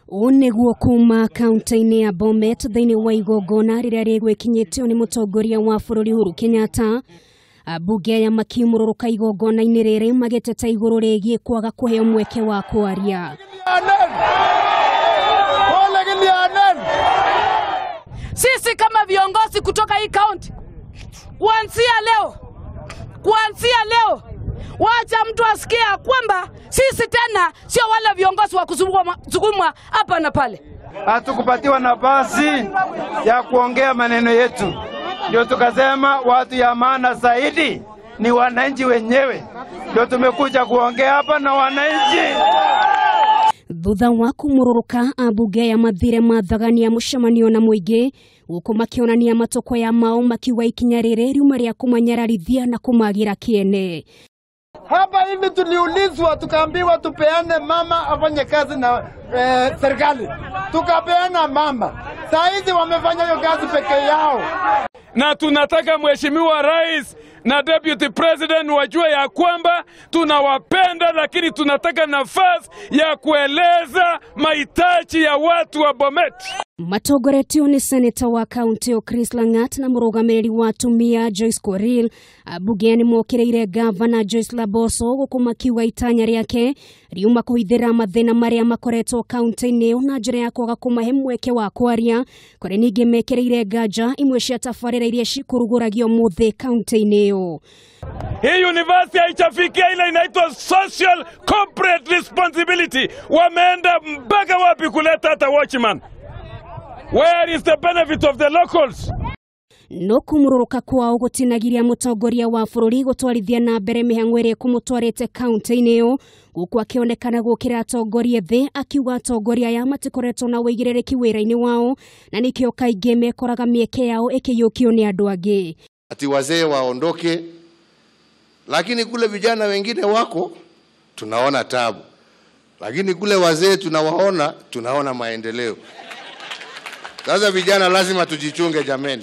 Ũũ nĩguo kuma kaunti-inĩ ya Bomet thĩinĩ wa igongona rĩrĩa rĩgwĩkinyĩtio nĩ mũtongoria wa bũrũri Uhuru Kenyatta. Ambunge aya makiumũrũrũka igongona-inĩ rĩrĩ magĩteta igũrũ rĩgiĩ kwaga kũheo mweke wa kwaria. Sisi kama viongozi kutoka hii kaunti, kuanzia leo, wacha mtu asikie ya kwamba sisi tena sio wale viongozi wa kusukumwa hapa na pale. Hatukupatiwa nafasi ya kuongea maneno yetu, ndio tukasema watu ya maana zaidi ni wananchi wenyewe, ndio tumekuja kuongea hapa na wananchi. Thutha wa kumũrũrũka, ambunge aya mathire mathagania mũcemanio na mũingĩ gũkũ makĩonania matokoya mao, makiuga ikinya rĩrĩ riuma rĩa kũmanyararithia na kũmagĩra kĩene. Hapa hivi tuliulizwa tukaambiwa tupeane mama afanye kazi na serikali, tukapeana mama. Saa hizi wamefanya hiyo kazi peke yao. Na tunataka Mheshimiwa Rais na Deputy President wajue ya kwamba tunawapenda, lakini tunataka nafasi ya kueleza mahitaji ya watu wa Bomet. Matongoretio nĩ seneta wa kaunti ĩyo Chris Langat na mũrũgamĩrĩri wa atumia Joyce Korir, ambunge nĩ mokĩrĩire gavana Joyce Laboso gũkũ makiuga itanya rĩake riuma kũhithĩra mathĩna marĩa makoretwo kaunti-inĩ ĩyo na njĩra ya kwaga kũmahe mweke wa kwaria, kũrĩa ningĩ mekĩrĩire nganja imwe cia tabarĩra iria cikũrugũragio mũthĩ kaunti-inĩ ĩyo. Hii university haijafikia ile inaitwa social corporate responsibility. Wameenda mpaka wapi kuleta hata watchman? Where is the benefit of the locals? No kumũrũrũka kwao gũtinagiria mũtongoria wa bũrũri gũtwarithia na mbere mĩhang'o ĩrĩa ĩkũmũtwarĩte kaunti-inĩ ĩyo, gũkũ akĩonekana gũkĩra atongoria thĩ, akiuga atongoria aya matikoretwo na ũigĩrĩrĩki wĩra-inĩ wao na nĩkĩo kaingĩ mekoraga mĩeke yao ĩkĩiyũkio nĩ andũ angĩ. Ati wazee waondoke, lakini kule vijana wengine wako tunaona tabu, lakini kule wazee tunawaona, tunaona maendeleo. Sasa vijana lazima tujichunge, jameni.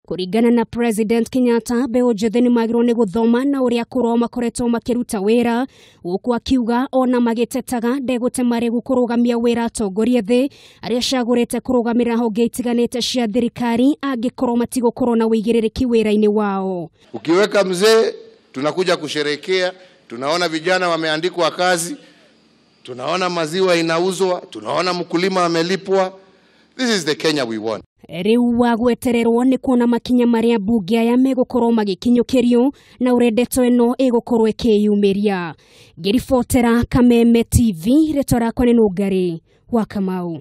Kũringana na President Kenyatta, mbeũ njĩthĩ nĩ magĩrĩirwo nĩ gũthoma na ũrĩa akũrũ makoretwo makĩruta wĩra, gũkũ akiuga ona magĩtetaga ndegũte marĩgu kũrũgamia wĩra atongoria thĩ arĩa acagũrĩte kũrũgamĩrĩra honge itiganĩte cia thirikari angĩkorwo matigũkorwo na ũigĩrĩrĩki wĩra-inĩ wao. Ukiweka mzee, tunakuja kusherekea, tunaona vijana wameandikwa kazi, tunaona maziwa inauzwa, tunaona mkulima amelipwa. This is the Kenya we want. Rĩu wa gwetererwo nĩ kuona makinya marĩa mbunge aya megũkorwo magĩkinyũkĩrio na ũrĩa ndeto ĩno ĩgũkorwo ĩkĩyumĩria. Ngĩribotera Kameme TV, rĩtwa rakwa nĩ Nũngarĩ wa Kamau.